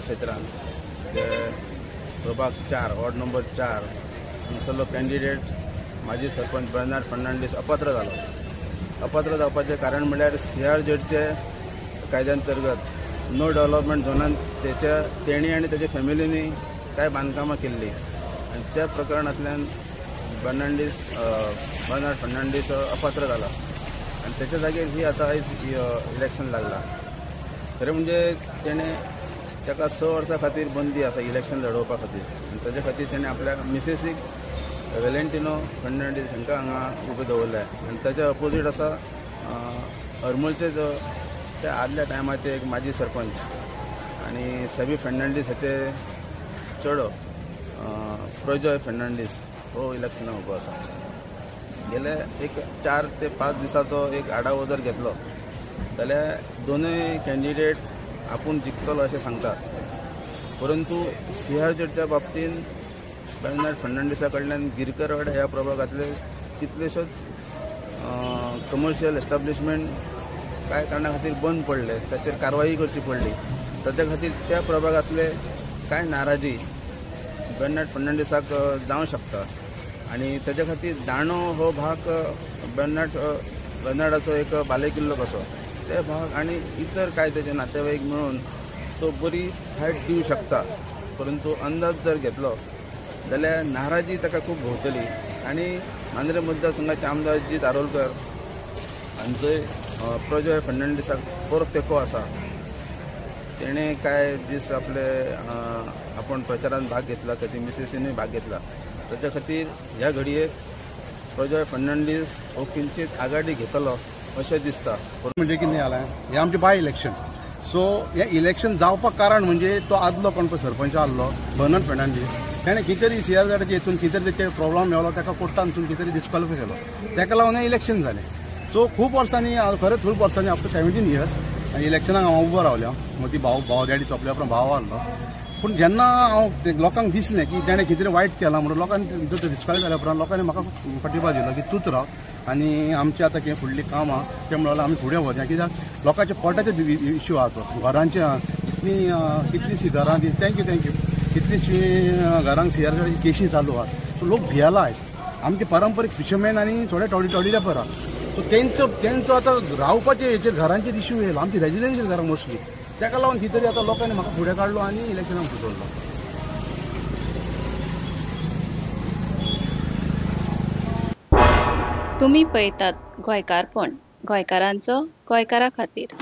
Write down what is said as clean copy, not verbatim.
क्षेत्रांत प्रभाग 4 ward number 4 हांगसरलो candidate माजी सरपंच बर्नार्ड फर्नांडीस अपात्र जालो. अपात्र जावपाचें कारण म्हणल्यार सीआरझेडचे कायद्या अंतर्गत नो डेव्हलपमेंट झोनान तेणी आनी तेच्या फॅमिलीनी कांय बांदकामां केल्लीं आनी त्या प्रकरणांतल्यान बर्नार्ड फर्नांडीस अपात्र जाला आनी तेच्या जागेर ही आतां आयज इलेक्शन लागला. खरें म्हणजे तेणें ताका 6 वर्सां खातीर बंदी आसा इलेक्शन लडोवपा खातीर आनी ताच्या खातीर तेणें आपल्या मिसेसीक वेलेंटिनो फर्नांडीस हांकां हांगा उबे दवरले आनी ताच्या अपोजीट आसा हरमलचे त्या आदल्या टायमाचे एक माजी सरपंच आनी सेबी फर्नांडीस हाचे चेडो प्रजय फर्नांडीस हो इलेक्शनाक उबो आसा. गेले एक 4 ते 5 दिसाचो एक आढावो जर घेतलो जाल्यार दोनूय कॅन्डिडेट आपूण जिखतलो अशें सांगतात, परंतु सीआरझेडच्या बाबतींत बर्नार्ड फर्नांडीसा कडल्यान गिरकरवाडा ह्या प्रभागांतले कितलेशोच कमर्शियल एस्टाब्लिशमेंट कांय कारणा खातीर बंद पडले, ताचेर कारवाई करची पडली. ताच्या खातीर त्या प्रभागांतले कांय नाराजी बर्नार्ड फर्नांडीसाक जावं शकता आनी ताच्या खातीर दांडो हो भाग बर्नार्डाचो एक बालेकिल्लो कसो ते भाग आनी इतर कांय तेजे नातेवाईक मेळून तो बरी फायट दिवं शकता, परंतु अंदाज जर घेतलो जाल्यार नाराजी ताका खूब भोवतली. आनी मांद्रे मतदारसंघाचे आमदार अजित आरोलकर हांचोय प्रजय फर्नांडीसाक बरो तेंको आसा. तेणें कांय दीस आपले आपण प्रचारान भाग घेतला, ताची मिसेसीनूय भाग घेतला. ताच्या खातीर ह्या घडयेक प्रजय फर्नांडीस हो किंचीत आघाडी घेतलो अशें दिसता. म्हणजे कितें जालें, हें आमचें बाय इलेक्शन, सो हें इलेक्शन जावपाक कारण म्हणजे तो आदलो कोण पळय सरपंच आसलो बर्नार्ड फर्नांडीस, तेणें कितें तरी सीआरझेडाचे हितून कितें तरी तेचे प्रॉब्लम मेवलो, ताका कोर्टांतसून कितें तरी डिस्क्वॉलिफाय केलो, ताका लागून हें इलेक्शन जालें. सो खूब वर्सांनी, खरेंच खूब वर्सांनी, आफ्टर 17 इयर्स आनी इलेक्शनाक हांव उबो रावलो. मदीं भाव डॅडी सोंपल्या उपरांत भाव आहलो, पूण जेन्ना हांव लोकांक दिसलें की तेणें कितें तरी वायट केलां म्हणून लोकांनी डिस्क्वॉलिफाय जाल्या उपरांत लोकांनी म्हाका पाठिंबा दिलो की तूंच राव आनी आमचें आतां कितें फुडलीं कामां तें म्हणल्यार आमी फुडें वचया, कित्याक लोकांच्या पोटाचे इश्यू आहा तो, घरांचे आहा, कितलींशीं घरां ती, thank you कितलींशीं घरांक सीआरझेडाची केशी चालू आहात. सो लोक भियेला आयज. आमचे पारंपरीक फिशरमॅन आनी थोडे टॉडीलेपर आहा, सो तेंचो आतां रावपाचे हेचेर घरांचेर इश्यू येयलो. आमची रेजिडेन्शियल घरां मोस्टली, ताका लागून कितें तरी आतां लोकांनी म्हाका फुडें काडलो आनी इलेक्शनाक दवरलो. तुमी पळयतात गोंयकारपण, गोंयकारांचो गोंयकारा खातीर.